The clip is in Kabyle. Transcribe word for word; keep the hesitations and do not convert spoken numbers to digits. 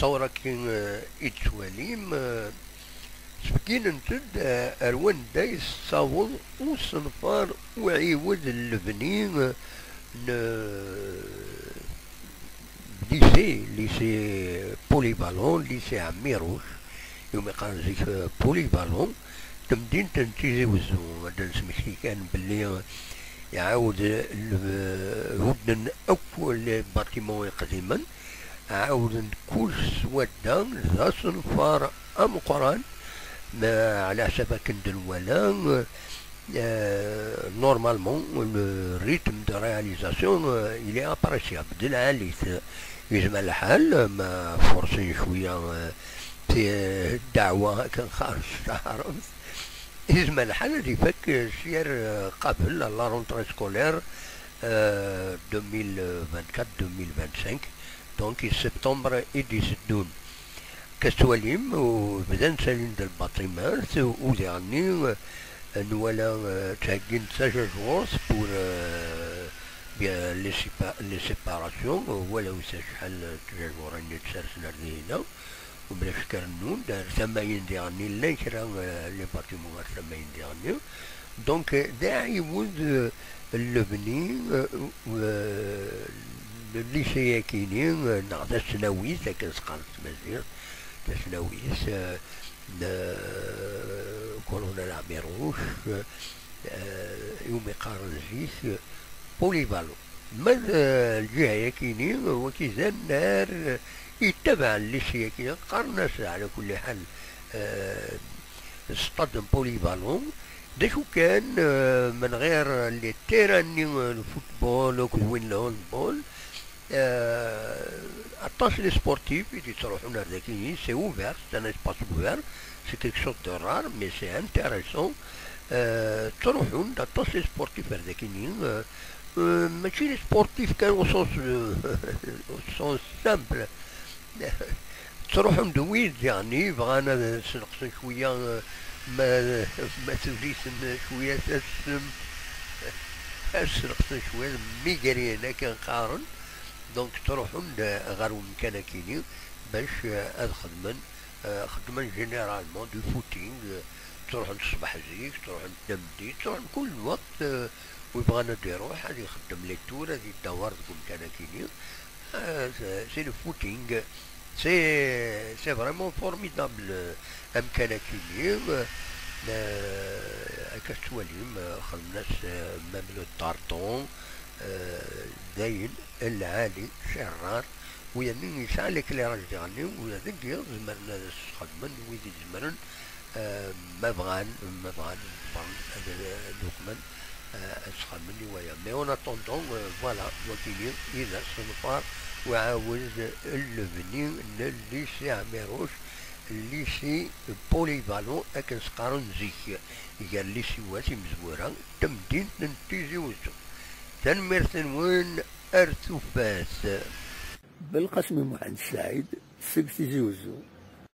ṭṭawra-agi i d-tettwalim, sbegginent-d ar wanda i tettaweḍ usenfar uɛiwed n lebni n lycée, lycée polyvalent, lycée Ɛmiruc, iwumi qqaren zik polyvalent, temdint n Tizi Wezzu. Ad d-nesmekti kan belli iɛawed, hudden akk les bâtiments iqdimen, ɛawden kull swadda, d asenfar ameqqran, ma ɛla ḥsab akken d-nwala, euh, normalement, le rythme de réalisation, euh, il est appréciable, d lɛali-t. Yezmer lḥal ma forsin cwiya, euh, ti ddeɛwa akken xarec taɛrabt, yezmer lḥal ad ifak s yir, euh, qabel à la rentrée scolaire, euh, deux mille vingt-quatre deux mille vingt-cinq, donc i septembre i d-iteddun. Akka tettwalim, u bdan ttalin-d lbaṭimat, u diɣenni, euh, nwala, euh, ttheggin-d tajajurt pour, euh, bien, les sépa-, les séparations, euh, walaw s acḥal n tjajurin i d-sersen ar dihina, u bla cekk rennun-d ar tama-in diɣenni, llan kra, euh, les bâtiments ar tama-in diɣenni. Donc, euh, d aɛiwed, euh, n lebni, euh, euh, n lycée-akini, euh, neɣ tasnawit, akken s-qqaren s tmaziɣt, tasnawit, euh, n, euh, Colonel Amirouche, euh, iwumi qqaren zik, euh, polyvalent. Ma d, euh, lǧiha-yakini, waki d annar, euh, yettabaɛen lycée-akini, qqaren-as, ɛla kulli ḥal, euh, stade polyvalent. D acu kan, euh, min ɣir les terrains-nni, euh, n football akked win n handball, euh, aṭas les sportifs i d-yettruḥun ar dakini, c'est ouvert, c'est un espace ouvert, c'est quelque chose de rare, mais c'est intéressant. Euh, ttruḥun-d aṭas les sportifs ar dakini, euh, euh, mačči les sportifs kan au sens, euh, au sens simple. Ttruḥun-d wid, yeɛni, bɣan ad sneqsen cwiya, eh, ma, ma turit-nsen cwiya tasem, ad sneqsen cwiya, migraine akken qqaren. Donc, ttruḥun-d ɣer umkan-akini bac, eh, ad xedmen, eh, xeddmen généralement du footing, eh, ttruḥun ṣṣbeḥ zik, ttruḥun tameddit, ttruḥun kul lweqt, eh, wi bɣan ad iruḥ ad ixeddem les tours, ad idawar deg umkan-akini. Euh, c'est, c'est le footing. C'est, c'est vraiment formidable, euh, amkan-akini. Euh, akka tettwalim, euh, xedmen-as, euh, même le tartan, euh, dayen, lɛali, c'est rare. Wiyani yesɛa l'éclairage diɣenni, ula deg yiḍ zemren ad as-xedmen wid izemren, euh, ma bɣan, ma bɣan, bɣan ad, ad ukmen, euh, ad sxedmen i waya. Mais en attendant, euh, voilà, wakini i d asenfar uɛawed n lebni n lycée Amirouche, lycée polyvalent akken s-qqaren zik, gar lycée-wat imezwura, tamdint n Tizi Wezzu. Tanemmirt-nwen, ar tufat. Belqasem Muḥend Saɛid, seg Tizi Wezzu.